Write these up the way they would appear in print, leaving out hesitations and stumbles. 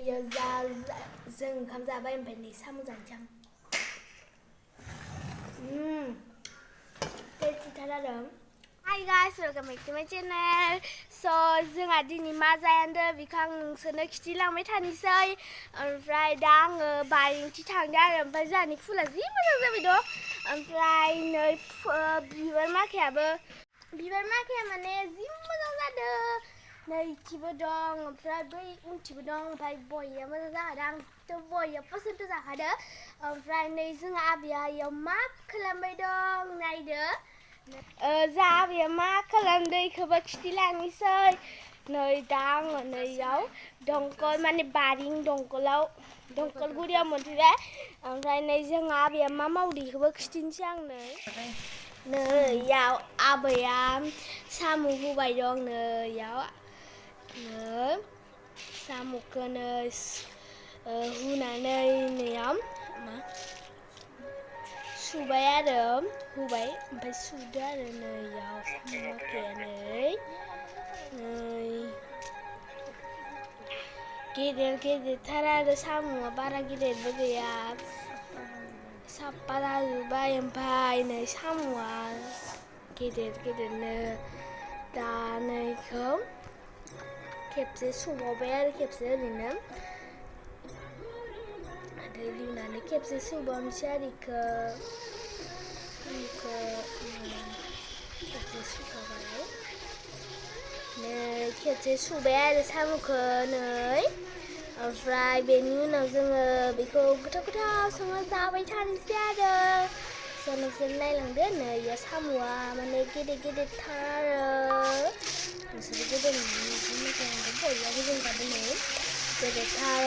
जों ओंखाम जाबाय ओमफ्राय नै साम' जानोसै आं टेस्टिथार आरो Hi guys, welcome back to my channel. So, जोंहा दिनै मा जायान्दो बेखौ आं नोंसोरनो खिथिलांबाय थानोसै ओमफ्राय दा आङो बारिथिं थांदों आरो ओमफ्राय जोंहानि फुला जि मोजां जाबाय दं ओमफ्राय नै बिबार माखाया माने जि मोजां जादों नै इथिबो दं ओमफ्राय बै उनथिबो दं ओमफ्राय बया मोजां जाखादों आंथ' बया पसन्द जाखादों ओमफ्राय नै जोंहा आबैया इयाव मा खालामबाय दं नायदो जा आबैया मा खालामदों इखौबो खिथिलांनोसै नै दा आङो नैयाव दंखल माने बारिनि दंखल गुरियाव मोनफैबाय ओमफ्राय नै जोंहा आबैया मा मावदों इखौबो खिथिनोसै आं नै इयाव आबैया साम' होबाय दं नैयाव साम'खौ नै हुनानै नैयाव सुबाय आरो होबाय ओमफ्राय सुदो आरो नैयाव साम' माखाया नै गेदेरथार आरो साम'आ बारा गिदिरबो गैया साफा जाजोब्बाय ओमफ्राय नै साम'आ गेदेरनो दा नैखौ खेबसे सुबावबाय आरो खेबसे ओरैनो दै लुनानै खेबसे सुबावनोसै आरो खेबसे सुबाय आरो साम'खौ नै ओमफ्राय बेनि उनाव जोङो बेखौ गोथाव संना जाबाय थानोसै आरो नोंसोर नायलांदो नै इयाव साम'आ माने गेदेरथार नोंसोर गेदेर बया गोजोन जादों नै गेदेरथार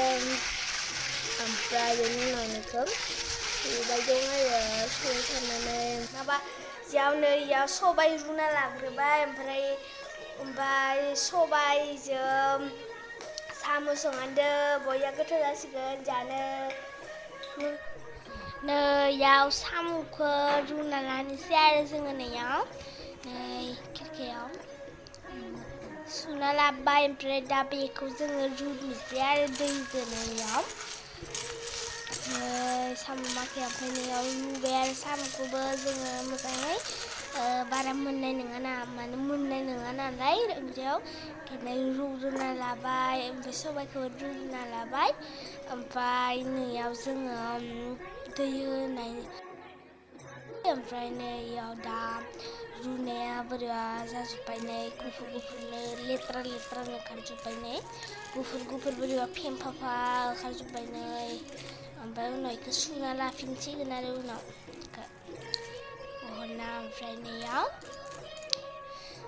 ओमफ्राय बेनि उनाव नोंखौ सुबाय दं आरो सुबाय थानानै माबा इयाव सबाइ रुना लाग्रोबाय ओमफ्राय सबाइजों साम' संनांदो बया गोथाव जासिगोन जानो नैयाव साम'खौ रुना लानोसै आरो जोङो नैयाव नै खिरखायाव सुना लाबाय ओमफ्राय दा बेखौ जोङो रुनोसै आरो दैजों नैयाव साम' माखाया ओमफ्राय नैयाव रुबाय आरो साम'खौबो जोङो मोजाङै बारा मोननाय नङा नालाय ओंख्रियाव ओंखायनो रुग्रोना लाबाय ओमफ्राय सबाइखौ रुग्रोना लाबाय ओमफ्राय नैयाव जोङो दै होनाय ओमफ्राय नैयाव दा रुनाया बोरैबा जाजोब्बाय नै गुफुरनो लेथ्रा ओंखारजोब्बाय नै गुफुर बोरैबा फेम्फा ओंखारजोब्बाय नै ओमफ्राय उनाव बेखौ सुना लाफिनसिगोन आरो उनाव ओमफ्राय नैयाव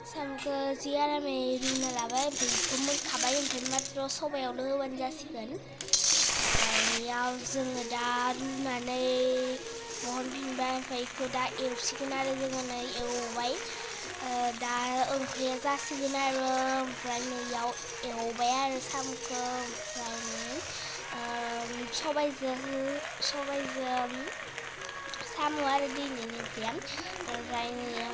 साम'खौ जि आरामै रुना लाबाय ओमफ्राय बेखौ मोनखाबाय ओमफ्राय मात्र सबायावल' होबानो जासिगोन नैयाव जोङो दा रुनानै बहनफिनबाय ओमफ्राय बेखौ दा एवसिगोन आरो जोङो नै एवबाय दा ओंख्रिया जासिगोन आरो ओमफ्राय नैयाव एवबाय आरो साम'खौ ओमफ्राय सबाइजों साम' आरो दैनि ओंख्रिया ओमफ्राय नैयाव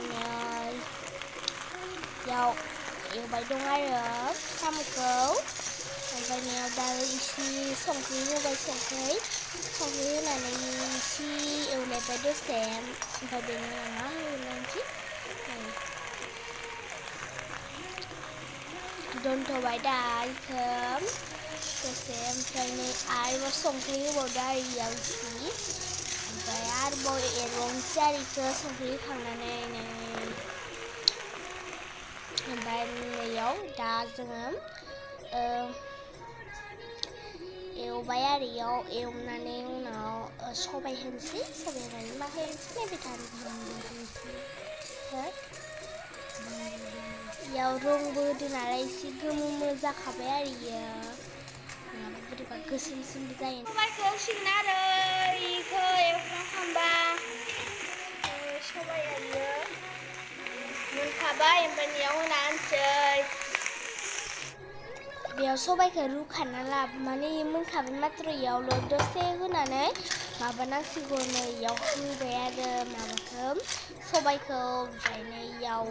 एवबाय दं आरो साम'खौ ओमफ्राय नैयाव दा इसे संख्रि होबाय संख्रि होनानै इसे एवलायबाय दसे ओमफ्राय बेनि उनाव मा होलायनोसै दोनथ'बाय दा इखौ दसे ओमफ्राय नै आरोबाव संख्रि होबावदो आरो इयाव इसे ओमफ्राय आरोबाव एरबावनोसै आरो इखौ संख्रि होखांनानै ओमफ्राय नैयाव दा जोङो एवबाय आरो इयाव एवनानै उनाव सबाइ होनोसै सबाइ होनानै मा होनोसै नायबाय थानोसै इयाव रंबो होदों नालाय एसे गोमो जाखाबाय आरो इयो नङाबा बोरैबा गोसोमबो जायो सबाइखौ होसिगोन आरो इखौ एवफ्रामखांबा सबाइया इयो मोनखाबाय ओमफ्राय बेयाव होना होनोसै बेयाव सबाइखौ रुखाना माने मोनखाबाय मात्र इयावल' दसे होनानै माबानांसिगौ नै इयाव होबाय आरो सबाइखौ ओमफ्राय नै इयाव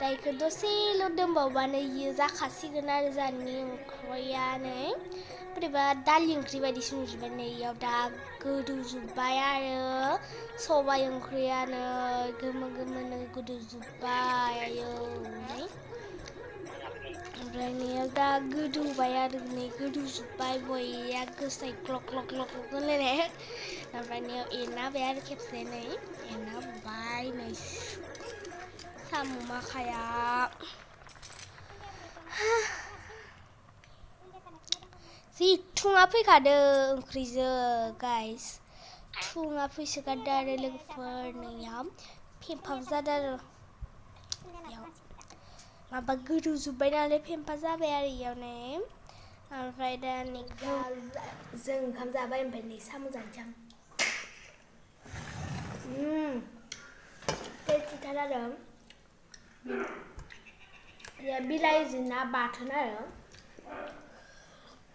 दा इखौ दसेल' दोनबावबानो इयो जाखासिगोन आरो जोंहानि ओंख्रिया नै बोरैबा दालि ओंख्रि बायदिसो नुजोब्बाय नै इयाव दा गोदौजोब्बाय आरो सबाइ ओंख्रियानो गोमो गोमोनो गोदौजोब्बाय आयौ नै ओमफ्राय नैयाव दा गोदौबाय आरो नै गोदौजोब्बाय बया गोसाय ग्लक ग्लक ग्लक ग्लक होनलायनाय ओमफ्राय नैयाव एरना होबाय आरो खेबसे नै एरना होबाय नै साम' माखाया जि थुङा फैखादो ओंख्रिजों गाइस थुङा फैसोगारदो आरो लोगोफोर नैयाव फेम्फाबो जादों आरो इयाव माबा गोदौजोब्बाय नालाय फेम्फा जाबाय आरो इयाव नै ओमफ्राय दा नैखौ जों ओंखाम जाबाय ओमफ्राय नै साम' जानोसै आं टेस्टिथार आरो बिलाइजों ना बाथोन आरो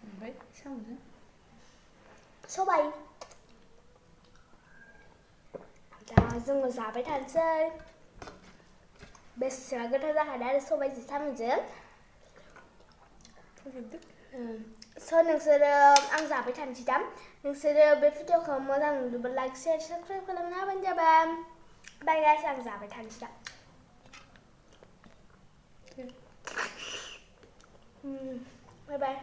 ओमफ्राय साम'जों सबाइ दा जोङो जाबाय थानोसै बेसेबा गोथाव जाखादों आरो सबाइजों साम'जों स' नोंसोरो आं जाबाय थानोसै दा नोंसोरो बे भिडिअखौ मोजां नुदोंबा लाइक शेयार साबस्क्राइब खालामना होबानो जाबाय बाय गाइस आं जाबाय थानोसै दा बाय बाय